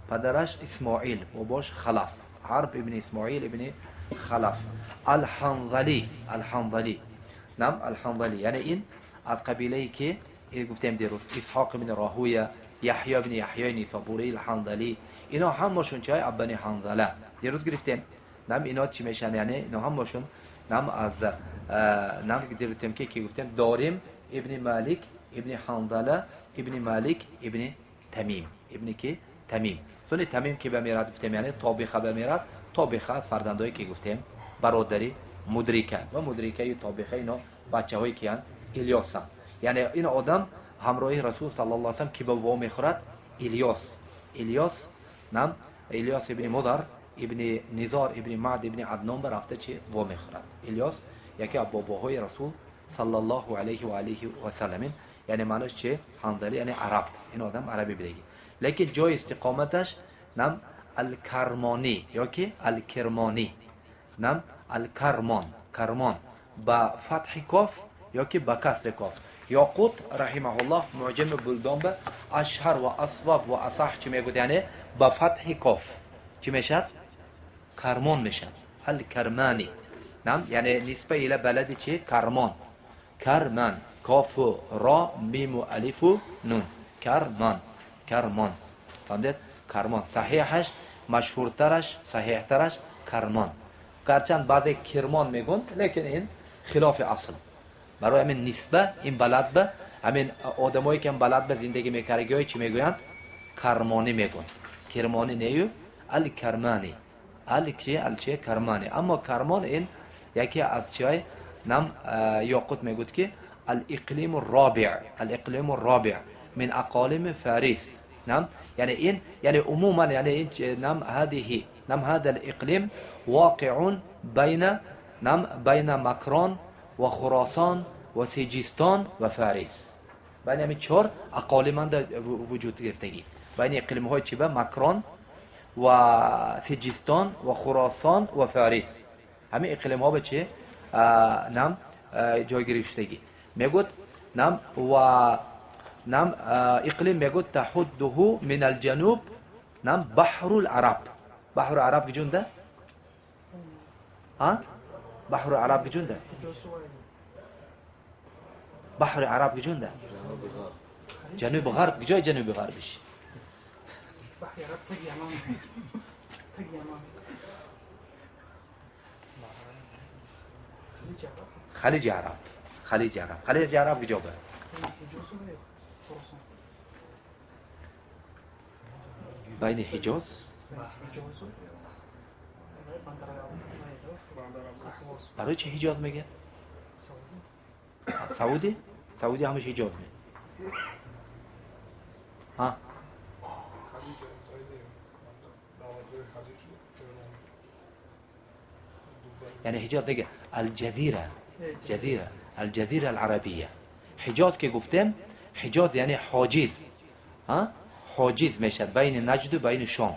Падараш Исмоил, бобош Халаф. Ҳарб ибни Исмоил ибни Халаф. Ал-Ҳанзали, Ал-Ҳанзали. Нам Ал-Ҳанзали. Яъне ин аз қабилае ки гуфтем дирӯз Исҳоқ ибни Роҳуя, Яҳё ибни Яҳёи Нисобурӣ, Ал-Ҳанзали. Ино ҳамашон чай Аббани Ҳанзала. Дирӯз гирифтем. Нам ино чӣ мешан? Яъне ино ҳамашон нам аз нам гирифтем ки гуфтем Дорим ибни Малик ибни Ҳанзала ибни Малик ибни Тамим. Ибни ки? Тамим. Сони Тамим ки бамирад гуфтем, яъне Тобиха бамирад. Тобиха аз фарзандое ки гуфтем бародари Мудрика ва Мудрикаи Тобиха ино бачаҳое киянд? Илёсанд. Яъне ин одам ҳамроҳи Расул саллаллоҳу алайҳи васаллам ки ба во мехӯрад? Илёс. Илёс нам Илёс ибни Мудар ибни Низор ибни Мад ибни Аднон ба рафта чи во мехӯрад. Илёс яке аз бобоҳои Расул саллаллоҳу алайҳи ва алайҳи васаллам. Яъне маънош чи? Ҳанзали, яъне араб. Ин одам араби бидагӣ. Лекин ҷои истиқоматаш нам Ал-Кармонӣ ёки Ал-Кирмонӣ. Нам Ал-Кармон, Кармон ба фатҳи коф ёки ба касри коф. Ёқут раҳимаҳуллоҳ Муъҷами Булдон ба ашҳар ва асваб ва асаҳ чӣ мегӯяд? Яъне ба фатҳи коф чӣ мешавад? Кармон мешавад. Ал-Кармани. Нам яъне нисба ила балади чи? Кармон. Карман. Кофу ро миму алифу нун. Карман. Кармон. Фаҳмидед? Кармон. Саҳиҳаш, машҳуртараш, саҳиҳтараш Кармон. Гарчанд баъзе Кирмон мегӯнд, лекин ин хилофи асл. Барои ҳамин нисба ин балад ба ҳамин одамое ки балад ба зиндагӣ мекардагиҳое чӣ мегӯянд? Кармонӣ мегӯянд. Кирмонӣ нею Ал-Кармани. Ал чи? Ал чи? Кармани. Аммо Кармон ин яке аз чиҳои нам Ёқут мегӯяд ки ал-иқлиму робиъ, ал-иқлиму робиъ мин ақолими Фарис. Нам яъне ин яъне умуман яъне ин нам ҳадиҳи нам ҳада ал-иқлим воқиъун байна нам байна Макрон ва Хуросон ва Сиҷистон ва Фарис. Байни ҳамин чор ақолиманда вуҷуд гирифтагӣ. Байни иқлимҳои чи ба Макрон ва Сиҷистон ва Хуросон ва Фарис. Ҳамин иқлимҳо ба чи нам ҷойгирӣ шудагӣ. Мегӯяд нам ва нам иқлим мегӯяд таҳуддуҳу мин алҷануб нам баҳрул араб. Баҳру араб гиҷунда? Ҳа? Баҳру араб гиҷунда? Баҳри араб гиҷунда? Ҷануби ғарб. Ҷои ҷануби ғарбиш? Халиҷи Араб. Халиҷи Араб. Халиҷи Араб куҷо ба? Байни Ҳиҷоз? Барои чи Ҳиҷоз мегӯяд? Саудӣ? Саудӣ ҳамаш Ҳиҷоз ме. Ҳа? Яъне Ҳиҷоз дига Алҷазира, ҷазира, Алҷазира аларабия. Ҳиҷоз ки гуфтем, Ҳиҷоз яъне ҳоҷиз. Ҳа? Ҳоҷиз мешавад байни Наҷду байни Шом.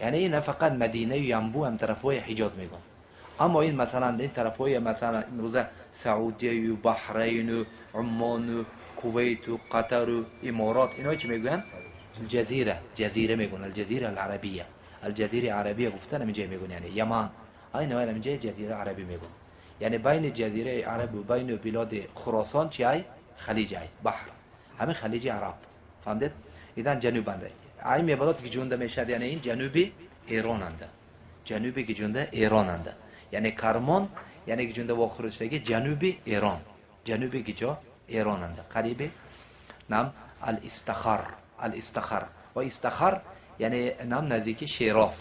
Яъне ин на фақат Мадинаю Ямбу ҳам тарафҳои Ҳиҷоз мегӯянд. Аммо ин масалан ин тарафҳои масалан имрӯза Саудияю Баҳрайну Уммону Кувейту Қатару Иморот ино чӣ мегӯянд? Ҷазира, ҷазира мегӯянд, Алҷазира аларабия. Алҷазира арабия гуфтан ҳамин ҷой мегӯянд, яъне Яман. Айна ҳамин ҷой ҷазира арабӣ мегӯянд. Яъне байни ҷазираи арабу байни билоди Хуросон чи ай? Халиҷ ай, баҳр. Ҳамин Халиҷи Араб. Фаҳмидед? Идан ҷанубанда. Ай мебарод гиҷунда мешавад, яъне ин ҷануби Эронанда. Ҷануби гиҷунда Эронанда. Яъне Кармон, яъне гиҷунда вохӯришдаги ҷануби Эрон. Ҷануби гиҷо Эронанда. Қариби нам Ал-Истахар, Ал-Истахар. Ва Истахар яъне нам наздики Шероз.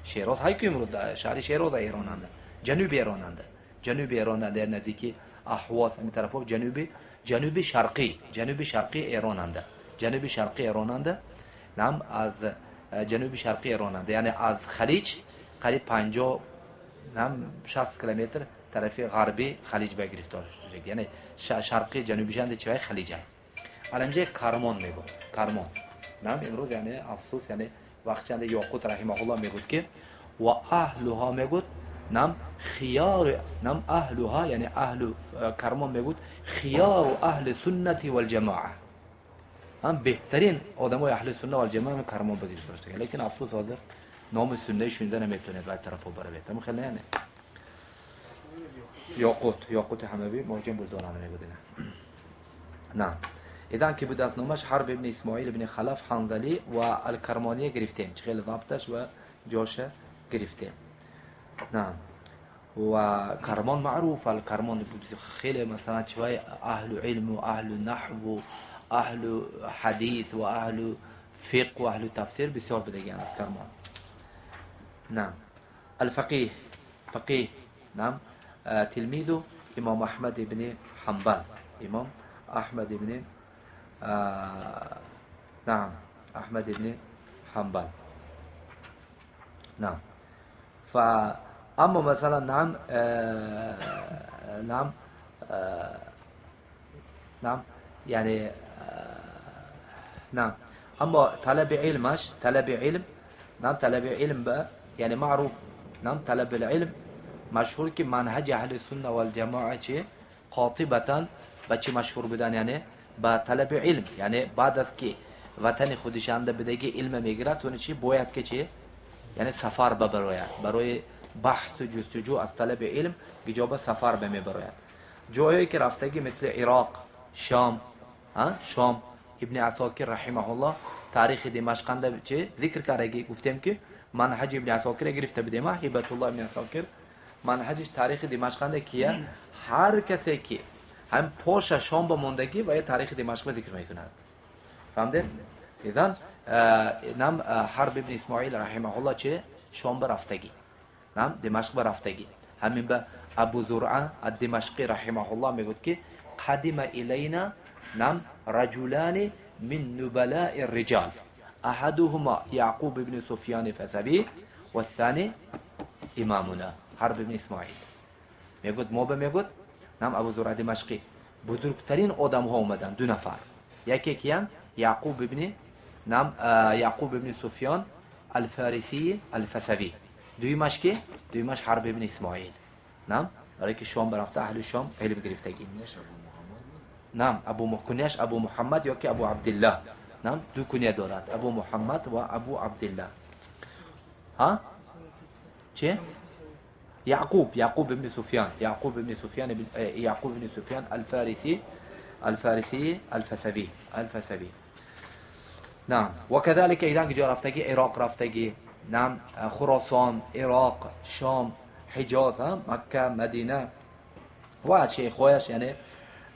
Шероз ҳай ку имрӯз шаҳри Шероз Эронанда. Ҷануби Эронанда. Ҷануби Эронанда яъне наздики Аҳвоз ҳамин тарафҳо ҷануби ҷануби шарқӣ, ҷануби шарқи Эронанда. Ҷануби шарқи Эронанда нам аз ҷануби шарқи Эронанда, яъне аз Халиҷ қариб 50 нам 60 километр тарафи ғарби Халиҷ ба гирифтор шуд. Яъне шарқи ҷанубишанда чивай Халиҷ ай. Аламҷа Кармон мегӯ. Кармон. Нам имрӯз яъне афсӯс, яъне вақтчанда Ёқут раҳимаҳуллоҳ мегӯяд ки ва аҳлуҳо мегӯяд нам хиёр нам аҳлуҳо яъне аҳлу Кармон мегӯяд хиёру аҳли суннати вал ҷамоа. هم بهترین آدمای اهل سنت و الجماعه کرمان بگیرش داشته، لیکن افسوس حاضر نام سنت شنیده نمیتونه بعد طرفو بره بیت. خیلی نه یاقوت حموی معجم بلدان میگه. نه اذا که بود از نامش حرب ابن اسماعیل ابن خلف حنظلی و الکرمانی گرفتیم، چه خیلی ضبطش و جاشه گرفتیم. نه و کرمان معروف، الکرمان خیلی مثلا چوای اهل علم و اهل نحو و اهل حدیث و اهل فقه و اهل تفسیر بسیار بدگیان از کرمان. نعم الفقيه فقيه نعم تلميذه امام احمد بن حنبل، امام احمد بن نعم احمد بن حنبل. نعم فاما مثلا نعم نعم نعم يعني نعم اما طلب علمش طلب علم نعم طلب علم بقى يعني معروف نعم طلب العلم مشهور که منهج اهل سنت و الجماعه چه قاطبتا با چه مشهور بودن، یعنی با طلب علم، یعنی بعد از که وطن خودشان بدگی علم میگیرد اون چی باید که چه یعنی سفر ببراید برای بحث و جستجو از طلب علم گجابه سفر بمیبراید. جایی که رفتگی مثل عراق، شام، ها شام ابن عساکر رحمه الله تاریخ دمشق چه ذکر کردگی، گفتیم که منهج ابن عساکر گرفته بودیم، هبت الله ابن عساکر منهجش تاریخ دمشق کیه، هر کسی که هم پاش شام با ماندگی و یه تاریخ دمشق ذکر میکند. فهمدید؟ اذن نام حرب ابن اسماعیل رحمه الله چه شام برفتگی، نام دمشق برفتگی. همین به ابو زرعه الدمشقی رحمه الله میگوید که قدم الینا نام رجلان من نبلاء الرجال احدهما یعقوب ابن سفیان فسبی والثاني امامنا حرب ابن اسماعیل. میگوید ما به میگوید نام ابو زرعه دمشقی بزرگترین آدم ها اومدن، دو نفر، یکی کیان یعقوب ابن نام یعقوب ابن سفیان الفارسی الفسوی، دویمش که دویمش حرب ابن اسماعیل. نام برای که شام برفته اهل شام علم گرفتگی. نام ابو کنیش ابو محمد یا که ابو عبدالله، نام دو کنیه دارد، ابو محمد و ابو عبدالله. ها چه یعقوب، یعقوب ابن سفیان، یعقوب ابن سفیان، یعقوب ابن سفیان الفارسی الفارسی الفسوی الفسوی. نعم وكذلك ایران جا رفتگی، عراق رفتگی، نعم خراسان، عراق، شام، حجاز، مکه، مدینه و شیخ هایش یعنی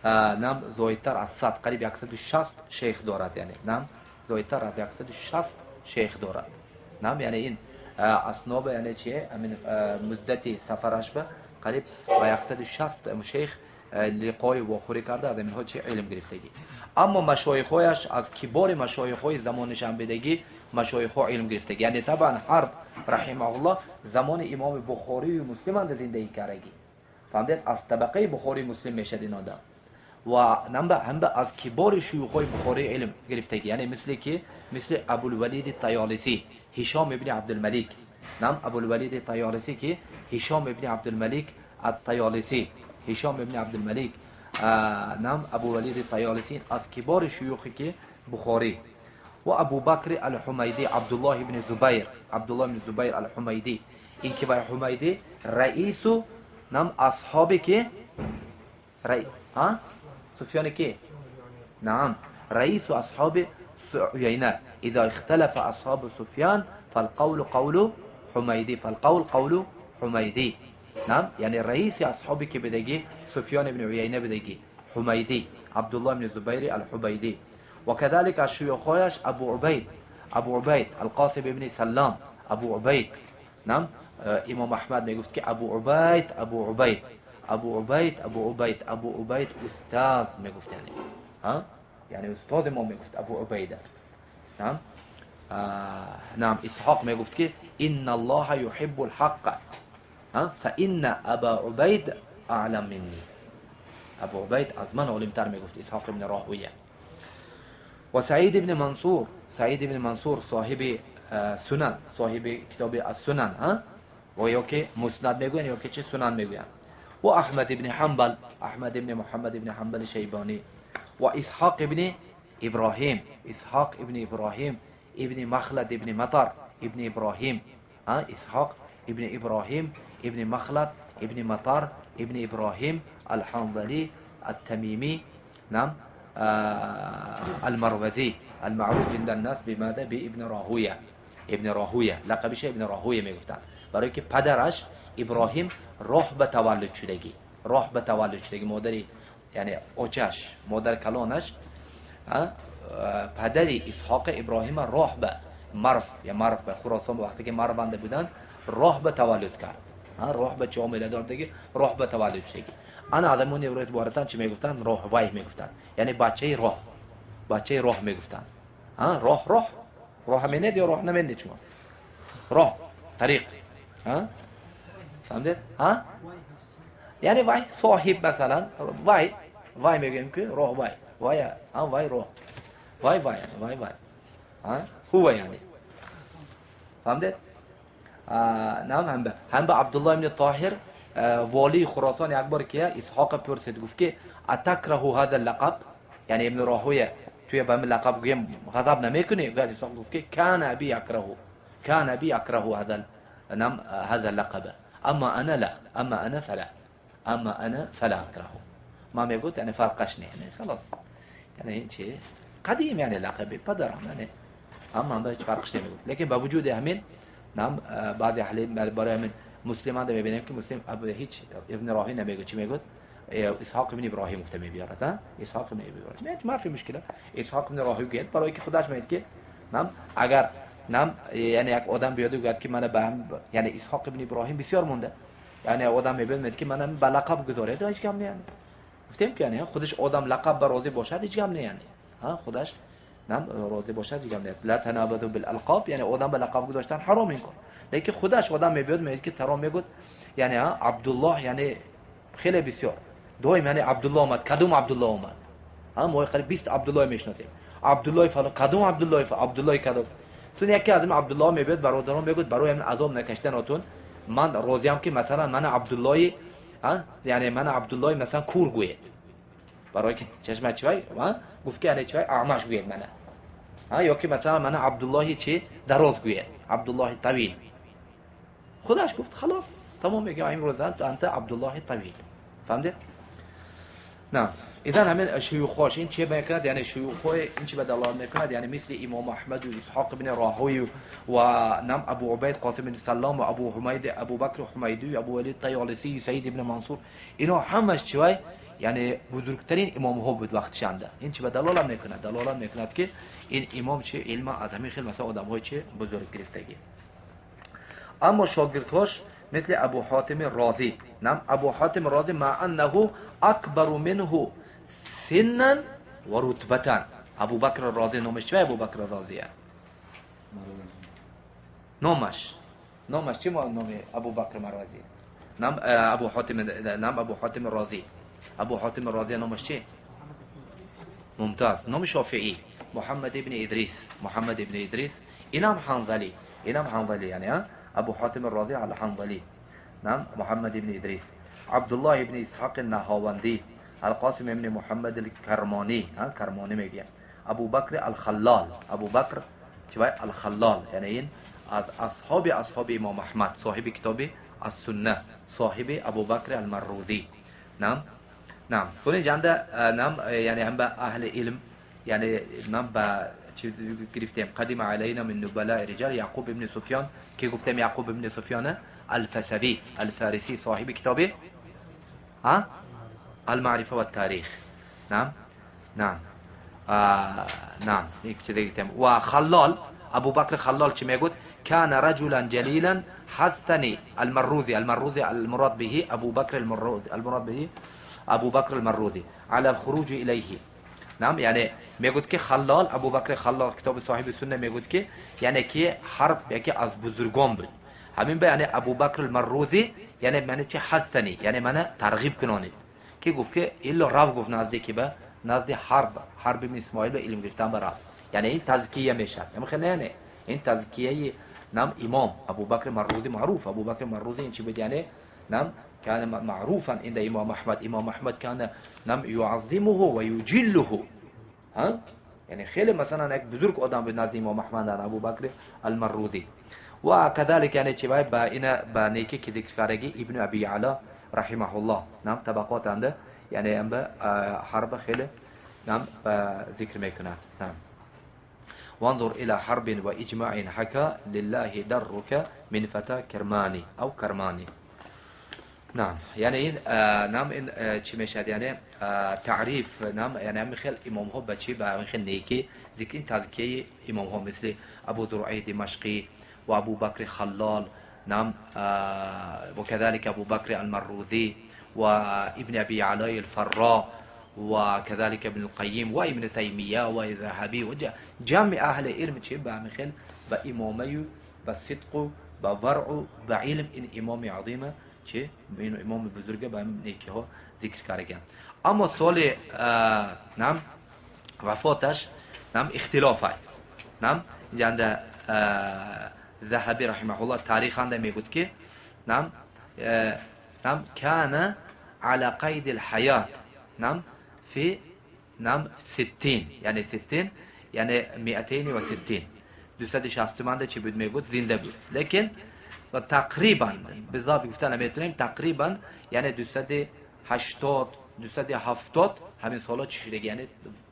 نعم زایدتر از 100 قریب 160 شیخ دارد، یعنی نعم زایدتر از 160 شیخ دارد. نعم یعنی این اصناب یعنی چیه امین مدت سفرش به قریب با 160 شیخ لقای واخوری کرده، از اینها چه علم گرفتگی. اما مشایخهایش از کبار مشایخهای زمانش هم بدگی مشایخها علم گرفتگی، یعنی طبعا حرب رحمه الله زمان امام بخاری و مسلم هم زندگی کردگی، فهمید از طبقه بخاری مسلم میشد این آدم و هم از کبار شیوخهای بخاری علم گرفتگی، یعنی مثل که مثل ابوالولید طیالسی، هشام ابن عبدالملک، نعم ابوالولید طیالسی که هشام ابن عبدالملک الطیالسی، هشام ابن عبدالملک نعم ابو ولید طیالسی از کبار شیوخی که بخاری. و ابو بکر الحمیدی، عبدالله ابن زبیر، عبدالله ابن زبیر الحمیدی، این که بای حمیدی رئیس نعم اصحابی که رئیس ها سفیان که نعم رئیس اصحاب عیینه، اذا اختلف اصحاب سفیان فالقول قول حمیدی، فالقول قول حمیدی. نعم یعنی رئیس اصحابی که بدگی سفیان بن عیینه بدگی حمیدی، عبدالله بن زبیر الحبیدی. وكذلك الشيوخ ابو عبيد، ابو عبيد القاسم بن سلام، ابو عبيد نعم امام احمد میگفت که ابو عبید ابو عبید ابو عبید ابو عبید ابو عبید استاذ میگفت، یعنی ها یعنی استاد ما میگفت ابو عبیده. نعم نعم اسحاق میگفت که ان الله يحب الحق فان ابا عبید اعلم مني، ابو عبید از من عالمتر میگفت اسحاق بن راهویه. و سعید بن منصور، سعید بن منصور صاحب سنن، صاحب کتاب السنن ها و یا که مسند میگوین یا که چه سنن میگوین. و احمد بن حنبل، احمد بن محمد بن حنبل شیبانی. و اسحاق بن Иброҳим, Исҳоқ ибни Иброҳим ибни Махлад ибни Матар ибни Иброҳим. Исҳоқ ибни Иброҳим ибни Махлад ибни Матар ибни Иброҳим ал-Ҳанзали ат-Тамими نعم المروزي المعروف عند الناس بماذا؟ بابن راهویه. ابن راهویه لقبش ابن راهویه میگفتن، برای که پدرش ابراهیم راه به تولد شدگی، راه به تولد شدگی، مادری یعنی اوچش، مادر کلانش پدری اسحاق ابراهیم راه به مرف یا مرف به خراسان وقتی که مرونده بودن راه به تولد کرد، راه به چه داردگی، راه به تولد شدگی. انا از همون عبارتان چی میگفتن؟ راه وای میگفتن، یعنی بچه راه، بچه راه میگفتن. راه راه راه منید یا راه نمینید شما؟ راه طریق. فهمید؟ ها؟ یعنی وای صاحب مثلا وای وای میگیم که راه وای وای ها وای راه وای وای یعنی وای وای ها هو یعنی. فهمید؟ نعم. هم به عبدالله ابن طاهر والی خراسان یک بار که اسحاق پرسید گفت که اتکره هذا اللقب، یعنی ابن راهویه توی به من لقب گویم غضب نمیکنی؟ گفت اسحاق گفت که کان ابی یکره، کان ابی یکره هذا نعم هذا اللقب، اما انا لا، اما انا فلا، اما انا فلا اكرهه. ما میگفت یعنی فرقش نه، یعنی خلاص یعنی این چی قدیم یعنی لقب پدرم یعنی اما هم هیچ فرقش نمیگفت. لیکن با وجود همین نعم بعضی اهل برای همین مسلمان میبینیم که مسلم هیچ ابن راهی نمیگه، چی میگه؟ اسحاق ابن ابراهیم گفته میبیارد. ها اسحاق ابن ابراهیم ما فی مشکله. اسحاق ابن راهی گفت برای که خودش میگه که نعم اگر نعم یعنی یک آدم بیاد و گفت که من به هم یعنی اسحاق ابن ابراهیم بسیار مونده، یعنی آدم میبینه که منم به لقب گذاره هیچ کم نه، یعنی گفتیم که یعنی خودش آدم لقب بر راضی باشد هیچ کم نه، یعنی ها خودش نعم راضی باشد هیچ کم نه. لا تنابذوا بالالقاب، یعنی آدم به لقب گذاشتن حرام این کار. لیکن خودش آدم میبیاد میگه که ترا میگفت یعنی عبدالله یعنی خیلی بسیار دویم یعنی عبدالله اومد، کدوم عبدالله اومد؟ ها ما قریب 20 عبدالله میشناسیم، عبدالله فلان کدوم عبدالله فلان عبدالله کدوم. چون یکی از این عبدالله میبیاد برادران میگفت برای من عذاب نکشتناتون من راضیم که مثلا من عبدالله ها یعنی من عبدالله مثلا کور گوید، برای که چشم چای ها گفت که یعنی چای اعمش گوید منه، ها یا که مثلا من عبدالله چی دراز گوید، عبدالله طویل. خودش گفت خلاص تمام میگه امروز انت عبدالله طویل. فهمید؟ نه اذا همین شیوخاش این چه میکند؟ یعنی شیوخای این چه به دلالت میکند؟ یعنی مثل امام احمد و اسحاق بن راهوی و نم ابو عبید قاسم بن سلام و ابو حمید ابو بکر حمیدی و ابو ولید طیالسی سعید بن منصور، اینا همش چوی یعنی بزرگترین امام ها بود وقتشانده. این چه به دلالت میکند؟ دلالت میکند که این امام چه علم از همین خیلی مثلا آدم های چه بزرگ گرفتگی. اما شاگردهاش مثل ابو حاتم رازی، نعم ابو حاتم رازی مع انه اکبر منه سنا و رتبتا. ابو بکر رازی نامش چه؟ ابو بکر رازیه نامش، نامش چه نام ابو بکر مرازی؟ نعم ابو حاتم، نعم ابو حاتم رازی، ابو حاتم رازی نامش چه؟ ممتاز، نام شافعی محمد ابن ادریس، محمد ابن ادریس. اینم حنظلی، اینم حنظلی یعنی ابو حاتم الرازی على حنظلی، نعم محمد ابن ادریس. عبدالله ابن اسحاق النهاوندی، القاسم ابن محمد الکرمانی، ها کرمانی میگه. ابو بکر الخلال، ابو بکر چه الخلال یعنی این از اصحاب امام احمد، صاحب کتاب السنه، صاحب ابو بکر المروزی. نعم نعم خون جنده نعم یعنی هم به اهل علم یعنی نعم به گرفتیم قدیم علینا من نبلاء رجال یعقوب ابن سفیان که گفتیم یعقوب ابن سفیان الفسوی الفارسی صاحب کتاب ها المعرفه و التاریخ. نعم نعم نعم یک چیز دیگه. و خلال ابو بکر خلال چی میگفت؟ كان رجلا جلیلا حثني المروزي، المروزي المراد به ابو بکر المروزي، المراد به ابو بکر المروزي على الخروج الیه. نعم یعنی میگفت که خلال ابو بکر خلال کتاب صاحب سنه میگفت که یعنی که حرف یکی از بزرگان بود، همین به یعنی ابو بکر المروزی یعنی معنی چه حثنی یعنی من ترغیب کنانید که گفت که الا رو گفت نزدیکی به نزد حرب، حرب ابن اسماعیل به علم گرفتن به رفت، یعنی این تزکیه میشه، یعنی خیلی نه این تزکیه نعم امام ابو بکر مروزی معروف، ابو بکر مروزی این چی بود؟ یعنی نعم كان معروفا عند امام احمد، امام احمد كان نعم يعظمه ويجله، ها یعنی خیلی مثلا یک بزرگ آدم بود نزد امام احمد ابو بکر المروزی. و كذلك یعنی چی با اینا با نیکی که ذکر کردگی ابن ابی علا رحمه الله نعم طبقات انده یعنی ام به حرب خیلی نعم ذکر میکند. نعم وانظر إلى حرب وإجماع حكى لله درك من فتى كرماني أو كرماني. نعم يعني این نعم این چی میشد یعنی تعریف نعم یعنی هم خیلی امام ها بچی با خیلی نیکی ذکر این تذکیه امام ها مثل ابو درعی دمشقی و ابو بکر خلال نعم وكذلك ابو بکر المروزی و ابن ابی علاء الفراء وكذلك ابن القيم وابن تيمية وذهبي وجمع أهل علم چه به با إمامي با با ورع با علم این امام عظیمه چه این امام بزرگه با نیکی ها ذکر کردن. اما سال نعم وفاتش نعم اختلاف هست. نعم اینجا ذهبی رحمه الله تاریخ انده میگوید که نعم نعم كان على قيد الحياة نعم في نعم 60 یعنی 60 یعنی 260 260 منده چی بود میگوید زنده بود، لیکن و تقریبا بالضبط گفتن نمیتونیم تقریبا یعنی 280 270 همین سالا چی شده یعنی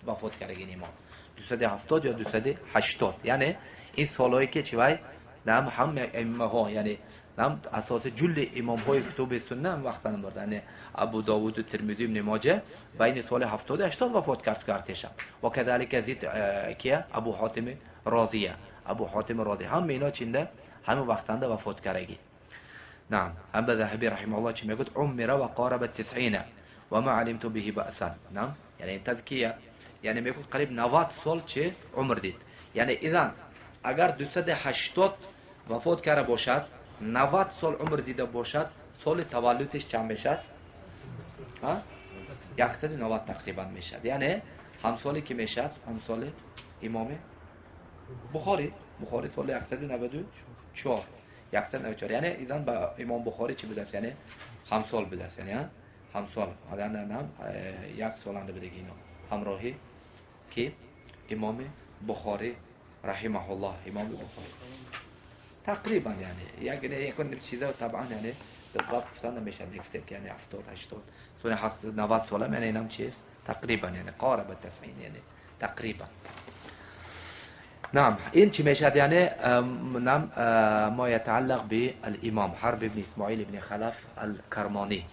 وفات کرده امام 270 یا 280 یعنی این سالایی که چی وای نعم هم ائمه ها یعنی نعم اساس جل امام های کتب سنت هم وقتا برد یعنی ابو داوود و ترمذی ابن ماجه بین سال 70 و 80 وفات کرد کردشم و كذلك زید کیه ابو حاتم رازیه ابو حاتم رازی هم اینا چینده همه وقتنده وفات کردگی. نعم هم ذهبی رحمه الله چی میگوید عمر و قارب 90 و ما علمت به بأسا. نعم یعنی تزکیه یعنی میگوید قریب 90 سال چه عمر دید یعنی اذا اگر 280 وفات کرده باشد 90 سال عمر دیده باشد سال تولدش چند میشد؟ ها 190 تقریبا میشد یعنی همسالی که میشد همسال امام بخاری بخاری سال 194 194 یعنی اذا با امام بخاری چی بوده است یعنی همسال بوده است یعنی همسال هم یک سال انده بوده اینا همراهی که امام بخاری رحمه الله امام بخاری تقریبا یعنی یکون چیزا طبعا یعنی بالضبط گفتن نمیشه گفتیم که یعنی 70 80 سال 90 سال یعنی اینم چیز تقریبا یعنی قارب 90 یعنی تقریبا. نعم این چی میشد یعنی نعم ما يتعلق بالامام حرب بن اسماعیل بن خلف الكرماني.